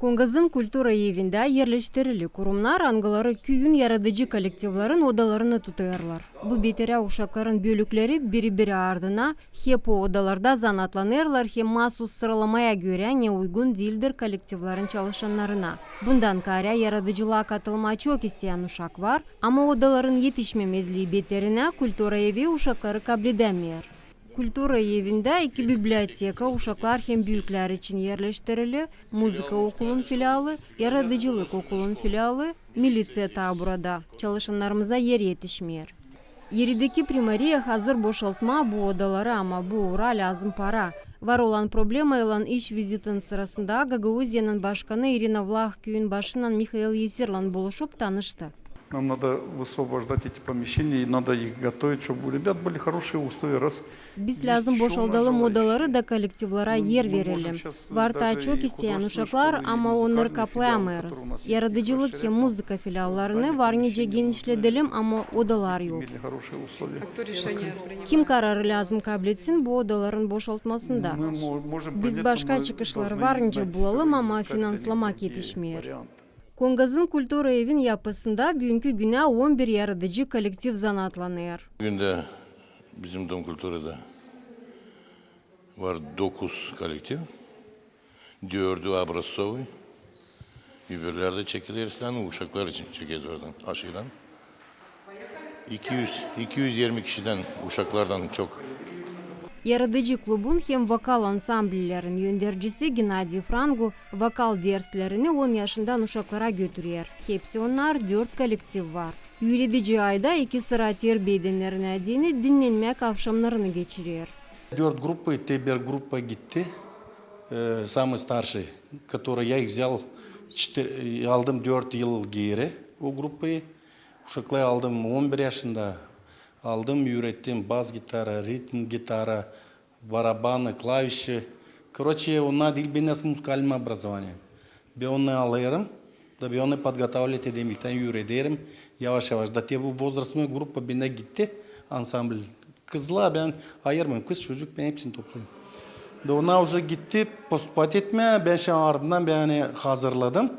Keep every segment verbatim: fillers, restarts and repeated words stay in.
Kongazın kultura evindä erleştirili kurumnar, angıları küüyün yaradıcı kollektivlerin odalarını tutêrlar. Bu beterä uşakların bölükleri biri-biri ardına hep o odalarda zanaatlanêrlar hem maasuz sıralamaya görä ne uygun diildir kollektivlerin çalışannarına. Bundan kaarä yaradıcılıa katılmaa çok isteyän uşak var, ama odaların etişmemezlii beterinä kultura evi uşakları kabledämeer. Kultura evindä iki biblioteka uşaklar hem büüklär için erleştirili, muzıka okulun filialı, yaradıcılık okulun filialı, miliţiya taa burada. Çalışannarımıza er etişmeer. Erideki primariya hazır boşaltmaa bu odaları, ama bu uura lääzım para. Var olan problemaylan iş vizitin sırasında Gagauziyanın başkanı İrina Vlah küüyün başınan Mihail Esirlan buluşup tanıştı. Нам надо высвобождать эти помещения, и надо их готовить, чтобы у ребят были хорошие условия, раз Biz lääzım boşaldalım odaları da kollektivlerä er verelim. Var taa çok isteyän uşaklar, ama onnarı kaplayamayarız. Yaradıcılık hem muzıka filiallarını var nicä genişledelim, ama odalar yok. Kim kararı lääzım kabletsin bu odaların boşaltmasında? Biz başka çıkışları var nicä bulalım, ama finanslamak etişmeer. Kongazın kultura evin yapısında büünkü günä on bir yaradıcı kollektiv zanaatlanêr. Büünkü gündä bizim Dom kulturada var dokuz kollektiv, dördü образцовый, öbürleri dä çekileriz, uşaklar için çekeriz oradan, aşırdan. İki üz, iki üz irmi kişidän, uşaklardan çok. Yaradıcı klubun hem vokal ansambllerin öndercisi Gennadiy Frangu vokal derslerini on yaşından uşaklara götürer. Hepsi onnar dört kollektiv var. Üüredici ayda iki sıra terbiä edennerinä deyni dinnenmäk avşamnarını geçirer. Dört gruppa, te bir gruppa gitti. Э, самый старший, который я их взял, четы-, э, aldım dört yıl geeri o gruppayı. Uşakları aldım on bir yaşında. Aldım, üürettim bas-gitara, ritm-gitara, barabanı, klavişi. Короче, onnar diil bendä с музыкальным образованием. Bän onnarı alêrım, da bän onnarı подготавливать ederim, ilktän üürederim, yavaş-yavaş. Da te bu возрастной группа bendä gitti, ansambl. Kızlar bän ayırmêêrım, kız çocuk, bän hepsini toplayım. Da onnar уже gitti поступать etmää, bän şindi ardından bän ani hazırladım.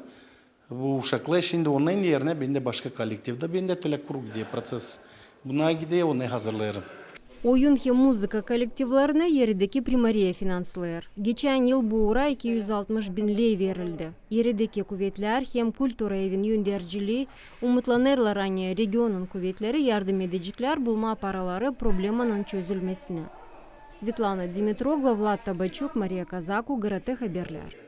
Bu uşaklar şindi onnarın erinä bendä başka kollektivdä, bendä tölä kruh gider proţes. Bunnar gider, onnarı hazırlêêrım. Oyun hem muzıka kollektivlerini erideki primariya finanslêêr. Geçän yıl bu uura iki üz altmış bin ley verildi. Erideki kuvetlär hem kultura evin öndercilii umutlanêrlar, ani regionun kuvetleri yardım edeceklär bulmaa paraları problemanın çözülmesinä. Svetlana Dimitroglu, Vlad Tabaçuk, Mariya Kazaku, GRT Haberlär.